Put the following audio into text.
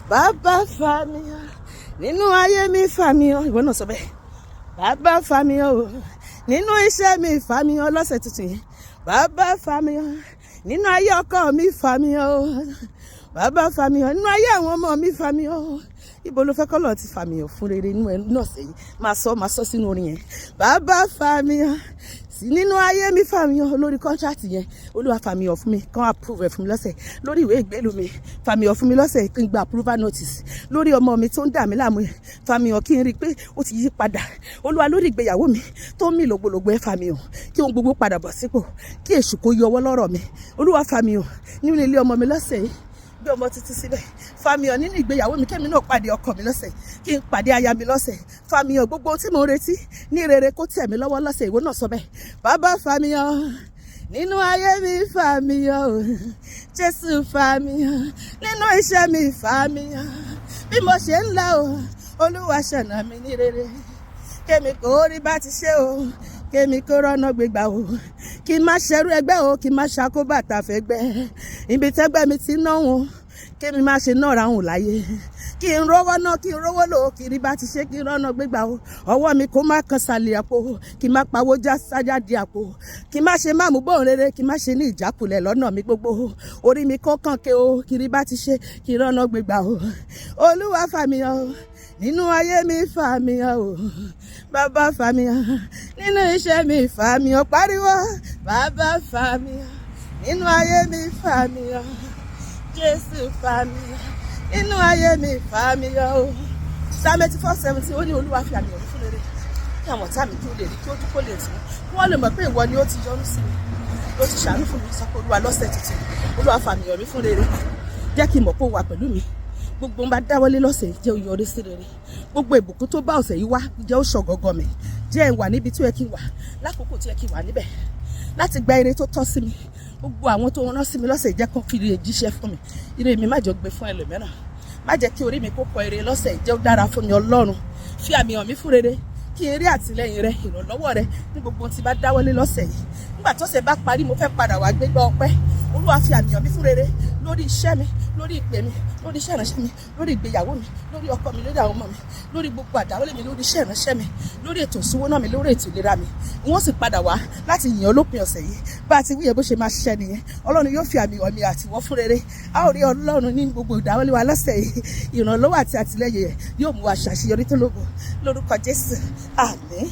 Bàbá fàmìhàn nínú ayé mi, fàmìhàn. Ìwọ náà sọ bẹ́ẹ̀. Bàbá fàmìhàn o, nínú iṣẹ́ mi, fàmìhàn lọ́sẹ̀ tuntun yìí. Bàbá fàmìhàn nínú ayé ọkọ mi, fàmìhàn o. Bàbá fàmìhàn nínú ayé àwọn ọmọ mi, fàmìhàn o. Ibo ló fẹ́ kọ́lọ̀ ti fàmìhàn fún rere inú ẹ náà sẹ́yìn? Máa sọ, máa sọ sínú orin yẹn. Bàbá fàmìhàn sí nínú ayé mi, fàmìhàn lórí contract yẹn. Olúwa, fàmìhàn fún mi kàn approve ẹ̀ fún mi lọ́sẹ̀. Lórí ìwé ìgbélú mi, fàmìhàn fún mi lọ́sẹ̀ kí n gba approval notice. Lórí ọmọ mi tó ń dà mí láàmú yẹn, fàmìhàn kí n rí i pé ó ti yí padà. Olúwa, lórí ìgbéyàwó mi tó ń mì lògbòlògbò ẹ, fàmìhàn kí ohun gbogbo padà bọ̀ sípò, kí èṣù kó yọwọ́ lọ́rọ̀ mi. Olúwa, fàmìhàn nínú ilé ọmọ mi lọ́sẹ̀ yìí, gbé ọmọ tuntun síbẹ̀. Fàmìhàn nínú ìgbéyàwó mi, kémi náà pàdé ọkọ mi lọ́sẹ̀, kí n pàdé aya mi lọ́sẹ̀. Fàmìhàn gbogbo ohun tí mo ń retí ní rere kó tẹ̀ mí lọ́wọ́ lọ́sẹ̀. Ìwọ náà sọ bẹ́ẹ̀. Bàbá fàmìhàn nínú ayé mi, fàmìhàn o. Jésù, fàmìhàn nínú iṣẹ́ mi, fàmìhàn bí mo ṣe ń lọ o. Olúwa, ṣọ̀nà mi ní rere, kémi kò rí bá ti ṣe o, kémi kó rọ́nà gbégbá o, kí n má ṣerú ẹgbẹ́ o, kí n má ṣàkóbàtà fẹ́gbẹ́. Ibi tẹ́gbẹ́ mi ti náwó, kémi má ṣe náà ráhùn láyé. Kí n rówó náà, kí n rówó lò, kí n rí bá ti ṣe, kí n rọ́nà gbégbá o. Ọwọ́ mi kó má kan sàlẹ̀ àpò, kí n má pawó já sájà di àpò, kí n má ṣe má mú bóun rere, kí n má ṣe ní ìjákulẹ̀ lọ́nà mi gbogbo. Orí mi kó kàn ké o, kí n rí bá ti ṣe, kí n rọ́nà gbégbá o. Olúwa, fàmìhàn o nínú ayé mi, fàmìhàn o. Bàbá, fàmìhàn nínú iṣẹ́ mi, fàmìhàn. Pariwo, bàbá fàmìhàn nínú ayé mi, fàmìhàn. Jésù, fàmìhàn nínú ayé mi, fàmìhàn o. Psalm 84:17, ó ní, "Olúwa fi àmì hàn fún rere, kí àwọn ọ̀tá mi kí ó lè rí, kí ó dúpọ̀ lè tún, kí wọ́n lè mọ̀ pé ìwọ ni ó ti yọ́nú sí mi, ló ti ṣàánú fún mi." Sọ pé, "Olúwa, lọ́sẹ̀ tuntun, Olúwa, fàmì hàn mí fún rere. Jẹ́ kí n mọ̀ pé ó wà pẹ̀lú mi. Gbogbo ń bá dáwọ́lé lọ́sẹ̀ yìí, jẹ́ ó yọrí sí rere. Gbogbo ìbùkún tó bá ọ̀sẹ̀ yìí wá, jẹ́ ó ṣọ̀gọ́gọ́ mi. Jẹ́ ń wà níbi tó yẹ kí n wà lákòókò tó yẹ kí n wà níbẹ̀ láti gba ire tó tọ́ sí mi. Gbogbo àwọn tó rán sí mi lọ́sẹ̀ yìí, jẹ́ kó fi ire jíṣẹ́ fún mi. Ire mi, má jẹ́ ó gbé fún ẹlòmíràn. Má jẹ́ kí orí mi kó kọ ire lọ́sẹ̀ yìí. Jẹ́ ó dára fún mi. Ọlọ́run, fi àmì hàn mí fún rere, kí n rí àtìlẹ́yìn rẹ, ìrànlọ́wọ́ rẹ ní gbogbo ohun tí bá dáwọ́lé lọ́sẹ̀ yìí. Nígbà tọ́sẹ̀ bá parí, mo fẹ́ padà wá gbégbá ọpẹ́. Olúwa, fi àmì hàn mí fún rere lórí iṣẹ́ mi, lórí ìpè mi, lórí iṣẹ́ ìránṣẹ́ mi, lórí ìgbéyàwó mi, lórí ọkọ mi, lórí àwọn ọmọ mi, lórí gbogbo àdáwọ́lé mi, lórí iṣẹ́ ìránṣẹ́ mi, lórí ètò ìṣúná mi, lórí ètò ìlera mi. Wọ́n sì padà wá láti yìn ọ́ lópin ọ̀sẹ̀ yìí." Bá a ti wíyẹn, bó ṣe máa ṣiṣẹ́ nìyẹn. Ọlọ́run yóò fi àmì hàn mi àtìwọ́ fún rere. A ó rí Ọlọ́run ní gbogbo ìdáwọ́lé wa lọ́sẹ̀ yìí. Ìrànlọ́wọ́ àti àtìlẹ́yìn rẹ̀ yóò mú wa ṣàṣeyọrí tó lógo lórúkọ Jésù. Àmín.